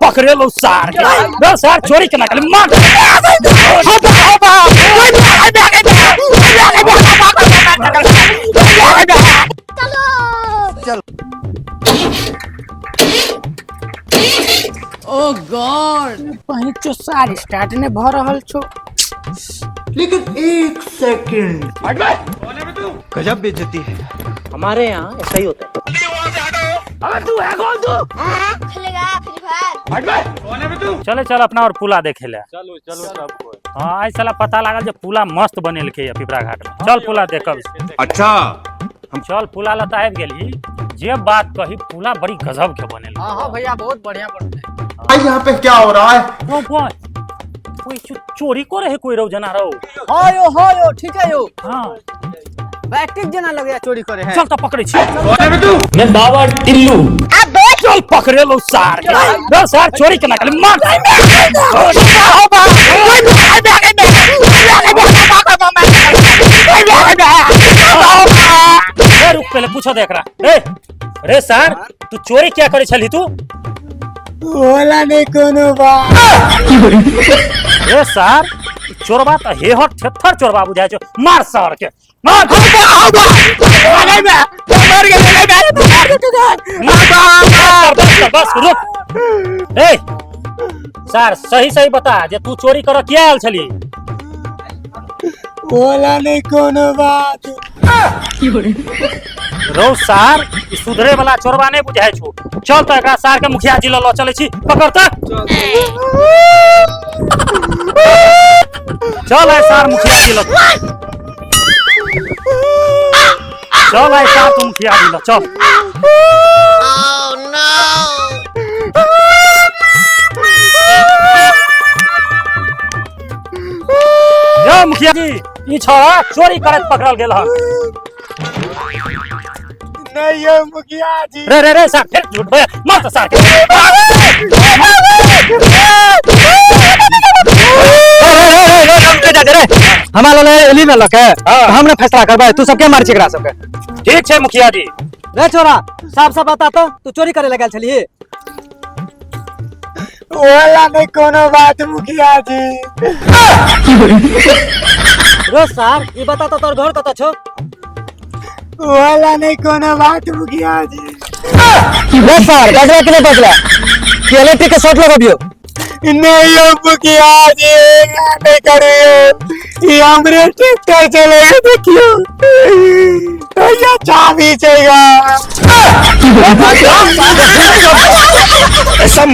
पकड़े लो सार के। रे सार चोरी केना केली मार। ओ गॉड। पहिन चो सार स्टार्ट ने भ रहल छो। लेकिन एक सेकंड। गजब बेइज्जती है। हमारे यहाँ ऐसा ही होता है। खेलेगा फ्री फायर। चले चल अपना और पुला देखे ले। चलो चलो सब। हाँ आई साला पता लागल जे पुला मस्त बनेलकै या पिपरा घाट में। चल पुला देखब। अच्छा चल पुला लता आबि गेली जे बात कही पुला बड़ी गजब के बनेल। हां हां भैया बहुत बढ़िया बनले। भाई यहाँ पे क्या हो रहा है? कोई चोरी करे है कोई रौ जना रौ। हाँ यो हाँ यो ठीक है यो। हाँ बैटिक जना लगे चोरी करे है। चल तो पकड़े छी। मैं बाबा टिल्लू। चल पकड़े लो सार के। रे सार चोरी केना केली मार। रे रुक पहले पूछो देख रहा। रे रे सार तू चोरी क्या करे छली तू? होला नहीं कोनो बात। रे सार चोरबा त हेहर थेथर चोरबा बुझाय छौ। मार सार के मार। बस बस रुक। ए सार सही सही बता जे तू चोरी कर किया आयल छली? होला नहीं कोनो बात। रौ सार ई सुधरे वाला चोरबा नहीं बुझाय छौ। चल त एकरा सार के मुखिया जी ल चलै छी पकड़ त। चल आइ सार मुखिया जी ल। चल आइ सार तू मुखिया जी ल चल। यौ मुखिया जी ई छौड़ा चोरी करैत पकड़ल गेल हन। नहीं यो मुखिया जी। रे रे रे सार फिर झूठ बे मार त सार के। हमारा ले एली ना लके हम ना फैसला करबै तू सबके मार छी एकरा सबके। ठीक छै मुखिया जी। रे छोरा साफ साफ बता तो तू चोरी करे लगल छली? होला नहीं कोनो बात मुखिया जी। रे सार ई बता तो तोर घर कत छौ? होला नहीं कोनो बात मुखिया जी। रे सार बजला कि नहीं बजला कि इलेक्ट्रिक के शॉर्ट लगबियो? नहीं यो मुखिया जी नहीं करियो। ये हमरे ट्रैक्टर चलेगा देखियो भैया चाबी चाहिए। ऐसा